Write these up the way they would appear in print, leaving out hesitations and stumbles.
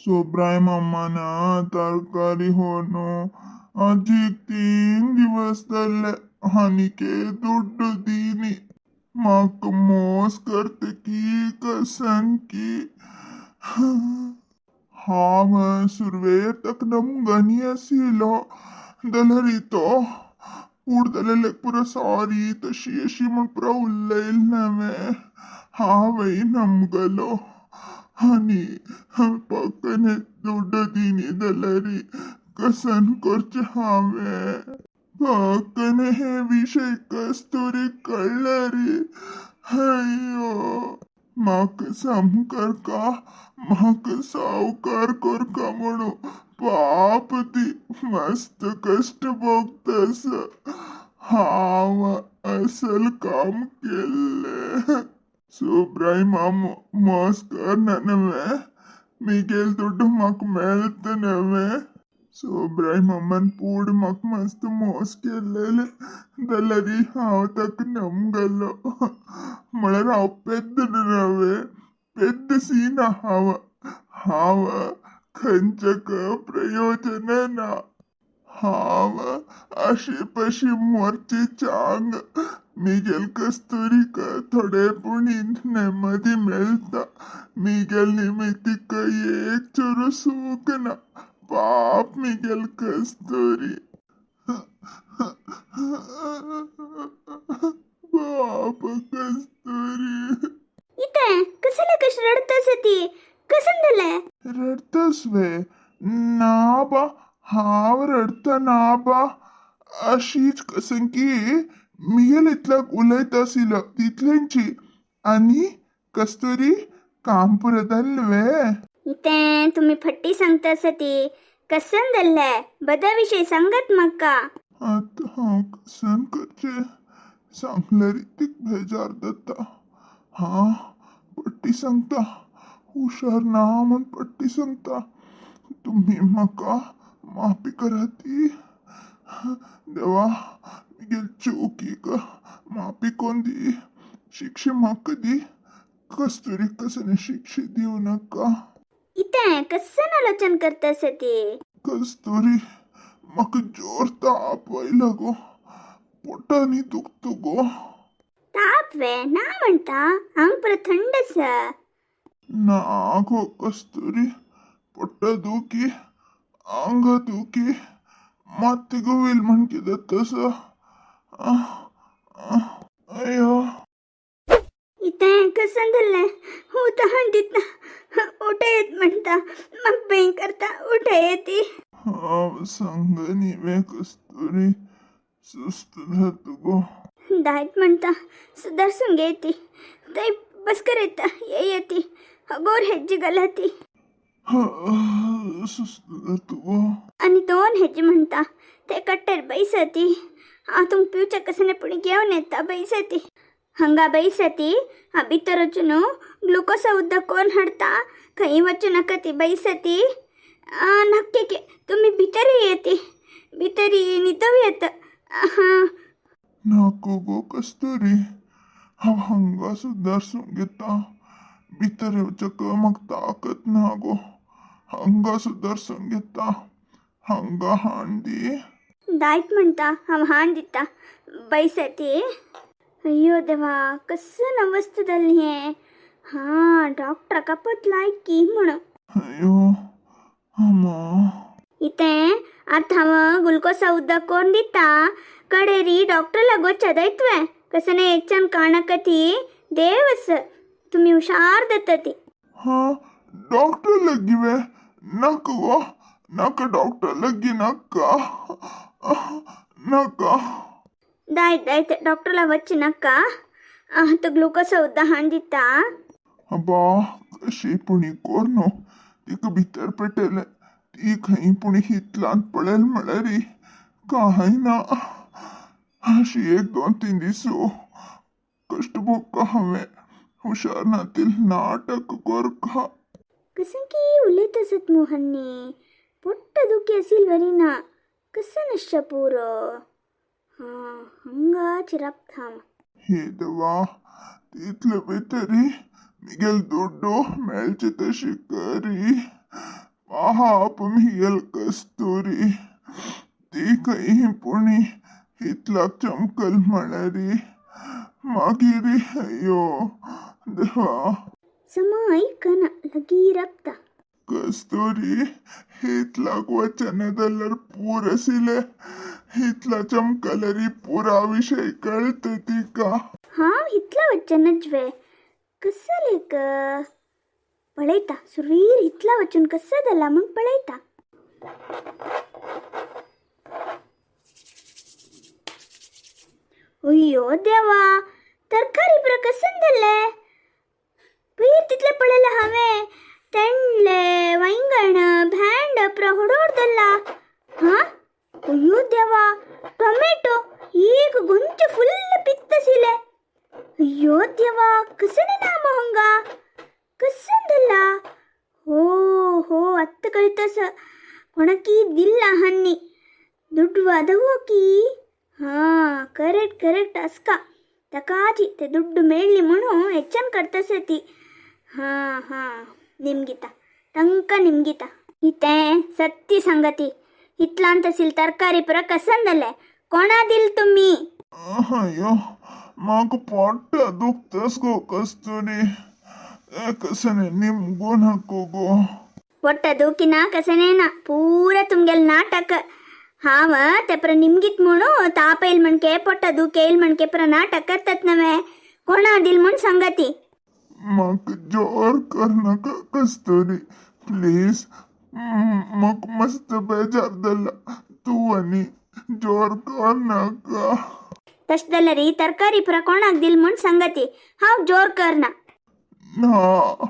सोब्राय मामा ना तरकारी होनो आजीक 3 दिवस जाल्ले आनीक दुड्डू दिनी म्हाका मोस करता की कसन की हांव सुरवेर ताका नमगनी आशिल्लो जाल्यार तो पूण जाल्यार पुरो सॉरी तशी अशी म्हूण पुरो उलयलें हांवें. हांवय नमगलो आनी पक्कने दुड्डू दिनी जाल्यार कसन करचें हांवें. पक्कने हे विशय कस्तुरी कळ्ळें रे. अय्यो म्हाका सामकार म्हाका सावकार करका म्हणून पाप ती मस्त कश्ट भोगतास. हांव असल काम केल्लें. सुब्राय मामू मोस करना न्हय मिगेल दुड्डू म्हाका मेळता न्हय. सोब्राय मामान पूण म्हाका मस्त मोस केल्लेले जाल्यार हांव ताका नमगलो. म्हळ्यार हांव पेद्द न्हय पेद्द सीना हांव. हांव खंयच्याक प्रयोजन ना. हांव आशी पशी मोरचे चांग मिगेल कस्तुरीक थोडे पुणी नेमदी मेळटा. मिगेल निमितीक एक चुरू सूख ना. पाप मिगेल कस्तुरी. पाप कस्तुरी. इतें कसले कशें रडतस ती कसन जालें? रडतस वे? ना बा हांव रडटा ना बा. अशीच कसन की मिगेल इतल्याक उलयत आशिल्लो तितलेंची. आनी कस्तुरी काम पुरो जालें वे? इतें तुमी फट्टी सांगतास ती कसन जाल्लें बदा विशय सांगात म्हाका. आतां हांव कसन करचें सांगल्यार इतक बेजार जाता. हां पट्टी सांगता हुशार ना म्हूण पट्टी सांगता. तुमी म्हाका माफी करात. देवा मिगेल चुकीक माफी कोन दी. शिक्षा म्हाका दी. कस्तुरी कसने शिक्षा दिवं नाका. इतें कसन आलोचन करतास ती? कस्तुरी म्हाका जोर ताप आयला गो. पोटांनी दुखता गो. ताप वे? ना म्हणटा हांग पुरो थंड आसा. ना गो कस्तुरी पोट्टा दुखी आंग दुखी मात्ती गोविल म्हण कितें तसो. अय्यो इतें कसन जालें? उतां दिता उठा येत म्हणटा म्हाका भंय करता उठा येती. हांव सांगनी वे कस्तुरी सुस्त जाता गो. दायत म्हणटा सुदारसून येती थंय बसकर येता ये येती अगोर हेज्जी घालाती. सुस्त जाता गो. आनी 2 हेज्जी म्हणटा ते कट्टर बैसती. हांव तुमकां पिवच्या कसने पुणी घेवन येता बैसती. हांगा बैसती हांव भितर वचून ग्लुकोसा उदक कोण हाडता. खंय वचूं नाका ती बैसती. नक्की के तुमी भितर येती भितर न्हिदोव येता. हां नाका गो कस्तुरी हांव हांगा सुदारसूंक घेता. भितर येवच्याक म्हाका ताकत ना गो. हांगा सुदारसूंक घेता. हांगा हाण दी. दायत म्हणटा हांव हाण दिता बैसती. अय्यो देवा कसन अवस्था जाली हें. हां डॉक्टराक आपत लायकी म्हणून. अय्यो अम्मा. इतें आतां हांव ग्लुकोसा उदक कोन्न दिता. कडेरी डॉक्टर लागोवच्या दायतवें कसने एकच्यान काणका ती देवस तुमी हुशार जाता ती. हां डॉक्टर लगी वे? नाका गो नाका डॉक्टर लगी नाका नाका. दायत दायत डॉक्टरला वच नाका. आतां ग्लुकोसा उदक हाण दिता. अब्बा कशी पुणी कोर न्हू तिका भितर पेटयलें. ती खंय पुणी हितलांत पळयल म्हळ्यार कांय ना. अशी 1 2 3 दीस कश्ट भोगका हांवें. हुशार नातील नाटक करका. कसं की उलयत आसत मोहन्नी पोट्ट दुखी असील बरी ना कसं नश्य पुरो. हां हांगा चिराप थांब. हे देवा तितले भितरी मिगेल दुड्डू मेळचे तशी करी. पाप मिगेल कस्तुरी ती खंय पुणी इतलाक चमकल म्हळ्यारी मागीर अय्यो देवा. समा आयकना, लगी रबता. कस्तुरी हितलाक वचना जाल्यार पूर आशिल्लें. हितला चमकलरी पुरा विशय कळत तिका. हांव हितला वचनच वे कसं लेक पळयता. सुरवीर हितला वचून कसं जाला म्हूण पळयता. अय्यो देवा, तरकारी पुरा कसन जाल्ले. पयर तितले पळयलें हांवें, तेंडले वांयगण भेंड पुरा होडोड जाल्ला. हा, अय्यो देवा, टोमॅटो एक गुंच फुल्ल पित्त आशिल्ले. अय्यो देवा, कसं नाम हंगा कसं जाल्ला. हो हो, आत्तां कळतस कोणाकी दिल्ला हन्नी दुड्डू की. हां, करेक्ट करेक्ट, अस्का तकाजी ते ದುಡ್ಡು ಮೇಳ್ಲಿ म्हणू ಹೆಚ್ಚನ್ करतस ती. हां हां, निमगिता तंका निमगिता. इतें सत्य सांगती, इतलांत आशिल्ली तरकारी पुरा कसन जालें. कोणा दिल तुमी? अय्यो, म्हाका पोट्ट दुखतस गो कस्तुरी. कसने निमगो नको गो. పొట్ట దూకినా కసనేనా, ಪೂರ ತುಮ್ಗೆಲ್ ನಾಟಕ. ಹಾವ ತೆಪ್ರ ನಿಮ್ಗಿತ್ ಮುಣು ತಾಪೈಲ್ ಮಣ್ಕೆ ಪೊಟ್ಟ ದೂಕೇಲ್ ಮಣ್ಕೆ ಪುರ ನಾಟಕ करतात नव्हे. कोणा दिल म्हूण सांगती. म्हाका जोर करनाका कस्तुरी, प्लीज. म्हाका मस्त बेजार जाला, तूं आनी जोर करनाका. तश जाल्यार तरकारी पुरा कोणाक दिल म्हूण सांगती. हांव जोर करना. ना,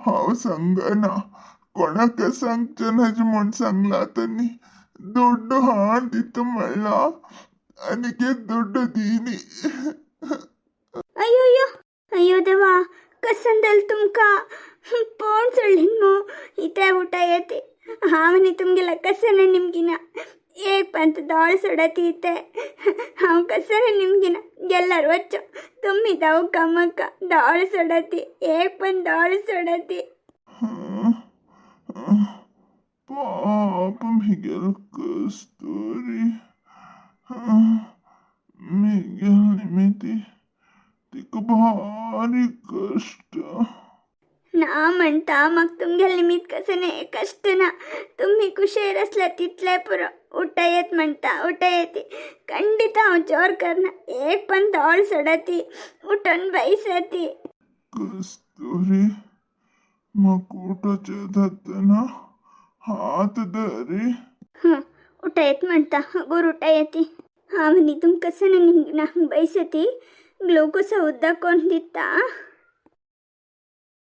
हांव सांगना. कोणाक सांगचें नाज म्हूण सांगला तांणी. दुड्डू हाड दिता म्हणला आनीक दुड्डू दिनी. अय्यो अय्यो अय्यो देवा, कसन जालें तुमकां? पळोवन सोडलें मू. इतें उठा येते हांव न्ही तुमगेल्या कसने निमगिना. एक पंत दोळ सोडती इतें हांव कसने निमगिना. गेल्यार वच्चो तुमी, धांवका म्हाका. दोळ सोडती, एक पण दोळ सोडती. पाप मिगेल कस्तुरी, मिगेल निमिती तिका भारी कश्ट. ना म्हणटा, म्हाका तुमगेले निमित्त कसने कश्ट ना. तुमी कुशेर आसल्यार तितलें पुरो. उठा येत म्हणटा, उठा येती. खंडीत हांव जोर करना. एक पण दोळ सोडती, उठून बैसती. कस्तुरी, म्हाका उठोवचें जातना हात धरी. हां, उठा येत म्हणटा, गोर उठा येती. हांव न्ही तुमकां कसने निमगिना. बैसती, ग्लुकोसा उदक कोण दिता.